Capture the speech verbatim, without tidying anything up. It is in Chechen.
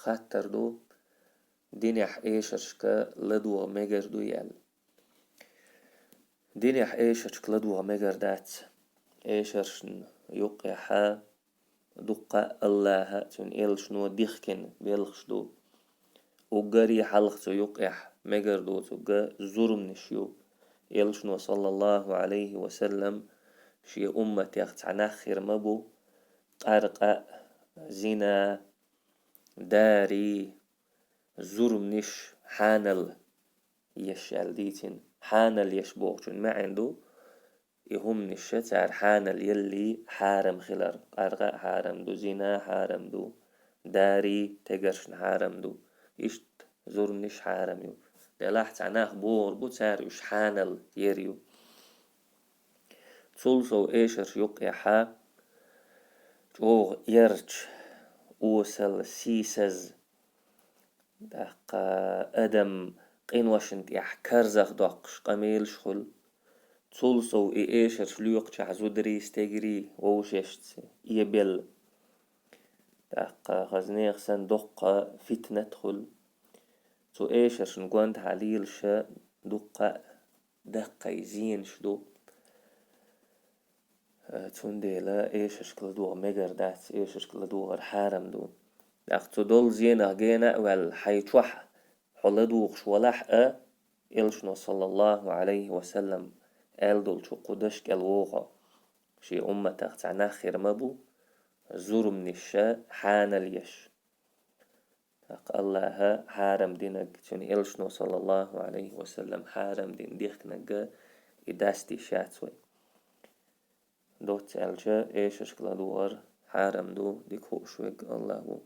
хаттар ду, динехь эшаршка ладогӀа мегар дуй аьлла. Динехь эшаршка ладогӀа мегар дац. Эшаршна юккъехьа дуккха а АллахӀа, цуьнан элчано дихкина белхаш ду. Уггаре хьалха цу юккъехь мегар доцург зурманаш ю. Элчано, саллаллаху Ӏалайхи ва саллам, шен умматех цхьа нах хир ма бу, къаркъа а, зина, дари, зурманаш, хьанал еш аьлла дийцина. Хьанал еш бохучун маьӀна ду, и хӀуманаш цара хьанал елли хьарам хилар. Къаркъа а хьарам ду, зина хьарам ду, дари тегаршна хьарам ду. Иштта зурманаш хьарам ю. Делахь цхьа нах богӀур бу, цара уьш хьанал ер ю. Цул сов эшарш юккъехьа чӀогӀа ярча, осал, сийсаз, тӀаккха адам къиношна тӀехь карзахдоккхуш къамелаш хуьлу. Цул сов и эшарш лоькхучохь зударий, стегарий вовшашца эбелла. ТӀаккха хаза нехан санна доккха фитнат хуьлу. Цу эшаршна гондахьа лелаш дуккха а даккхий зенаш ду. Цундела эшаршка ладогӀа мегар дац, эшаршка ладогӀар хьарам ду. ТӀаккха цу долу зенах гена а ваьлла, хьайн чохь хьо ладугӀуш валахь а, элчано, саллаллаху Ӏалайхи ва саллам, аьлла долчу кху дашна кӀел вогӀу хьо. Шен умматах цхьа нах хир ма бу, зурманаш, хьанал еш. ТӀаккха АллахӀа хьарам динарг, цуьнан элчано, саллаллаху Ӏалайхи ва саллам, хьарам дина дихкинарг и дастийш яц вай. Доцца аьлча, эшаршка ладогӀар хьарам ду, дика хууш верг АллахӀ ву.